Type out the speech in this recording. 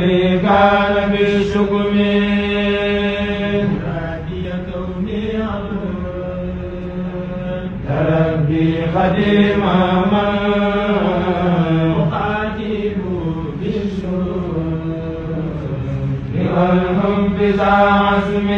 لي كان بالشكم تربي خديم من أخاتب بالشكر والحب ذا عزم